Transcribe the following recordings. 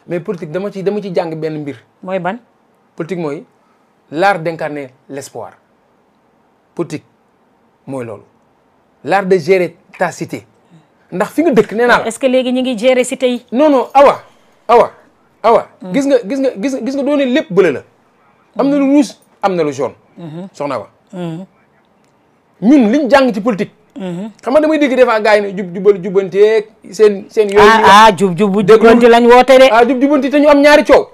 mais politique dama ci jàng benn mbir. mooy ban. politique mooy l'art d'incarner l'espoir. politique mooy loolu. l'art de gérer ta cité. ndax fi nga dëkk nee naa la. est-ce que léegi ñu ngi gérer cité yi. non non awa. gis nga doone lépp bële la. am na lu rouge am na lu jaune. soxna Awa. ñun liñ jàng ci politique. xam nga damay dégg des fois gars yi ne jubbanteeg seen yooyu. jubbanti lañ woote de. jubbanti te ñu am ñaari coow.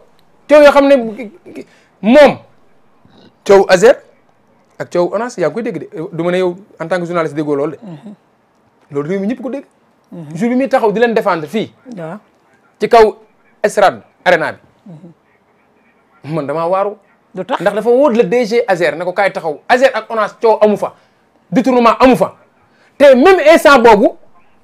coow yoo xam ne moom coow Azer ak coow ONAS yaa ngi koy dégg de du ma ne yow en tant que journaliste déggoo loolu de. loolu réew mi ñëpp ko dégg. jour bi muy taxaw di leen défendre fii. waaw ci kaw estrade arena bi man damaa waaru. du tax ndax dafa wóor le DG Azer ne ko kaay taxaw Azer ak ONAS coow amu fa détournement amu fa te même instant boobu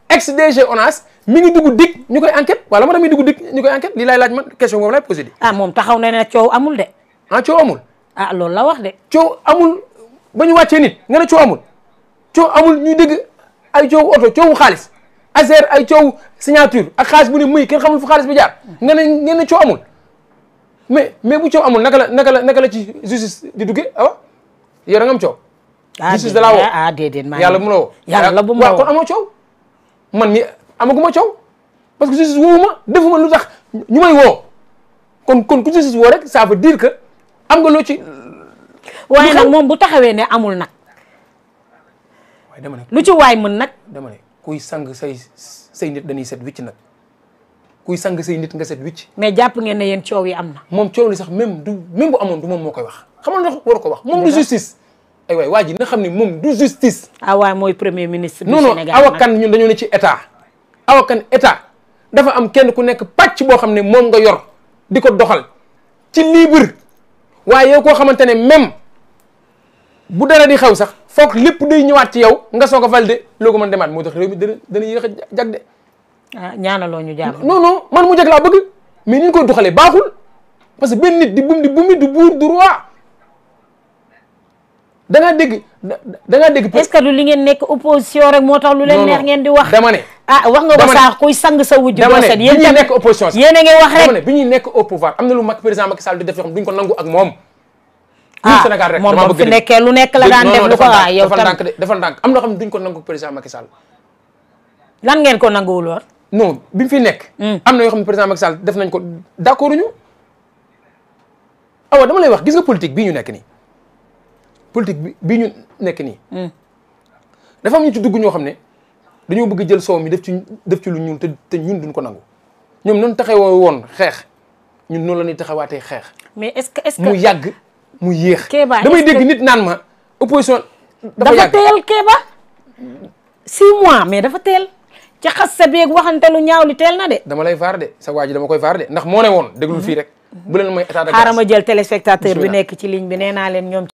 ex DG ONAS mi ngi dugg dig ñu koy enquête wala ma damay dugg dig ñu koy enquête lii laay laaj man question boobu laay posé di. moom taxaw na ne coow amul de. Coow amul. Loolu la wax de. Coow amul ba ñu wàccee nit nga ne coow amul coow amul ñuy dégg ay coow oto coowu xaalis Azer ay coow signature ak xaalis bu ne muy kenn xamul fu xaalis bi jaar nga ne coow amul mais bu coow amul naka la ci justice di duggee yow da nga am coow. justice da laa woo déedéet yàlla mu la woo. yàlla bu mu la woo kon amoo coow man mi amaguma coow parce que justice woowuma defuma lu tax ñu may woo kon ku justice woo rek ça veut dire que am nga loo ci. waaye nag moom bu taxawee ne amul nag. waaye dama ne lu ci waay mën nag. dama ne kuy sang say nit dañuy set wicc nag kuy sang say nit nga set wicc. mais jàpp ngeen ne yéen coow yi am na. moom coow li sax même bu amoon du moom moo koy wax xam nga ndax war ko wax. moom du justice. ay waay waa ji na xam ne moom du justice. waaye mooy premier ministre du non Sénégal Awa Kane ñun dañoo ne ci état. Awa Kane état dafa am kenn ku nekk pàcc boo xam ne moom nga yor di ko doxal ci libre waaye yow koo xamante ne même bu dara di xew sax foog lépp day ñëwaat ci yow nga soog a validé loo ko mën demaat moo tax réew mi dana yéex a jag de. ñaanaloo ñu jàmm. non man mu jag laa bëgg mais ni ñu koy doxalee baaxul parce que benn nit di bumi du buur du roi. da ngaa dégg. est-ce que du li ngeen nekk opposition rek moo tax lu leen neex ngeen di wax. dama ne wax nga ko sax kuy sang sa wujj. dama ne bi ñuy nekk opposition yéen a ngi wax rek. dama ne bi ñuy nekk au pouvoir am na lu mag président Macky Sall di def yoo xam duñ ko nangu ak moom. Sénégal rek moom ba fi nekkee lu nekk la daan def lu ko yow tam dafa ndànk am na xam ne duñ ko nangu président Macky Sall. lan ngeen ko nanguwul woon. non bi mu fi nekk. am na yoo xam ne président Macky Sall def nañ ko d'accord ñu. dama lay wax gis nga politique bii ñu nekk nii. politique bi ñu nekk nii. dafa am ñu ci dugg ñoo xam ne dañoo bëgg jël soow mi def ci lu ñuul te ñun duñ ko nangu ñoom noonu taxawoo woon xeex ñun noonu la ñuy taxawaatee xeex. mais est-ce que mu yàgg mu yéex. Kéba damay dégg nit naan ma opposition. dafa teel Kéba 6 mois mais dafa teel ci xas sa beeg waxante lu ñaaw li teel na de. dama lay vaar de sa waa ji dama koy vaar de ndax moo ne woon déglul fii rek bu leen may état de grâce. xaaral ma jël téléspectateur bi nekk ci ligne bi nee naa leen ñoom.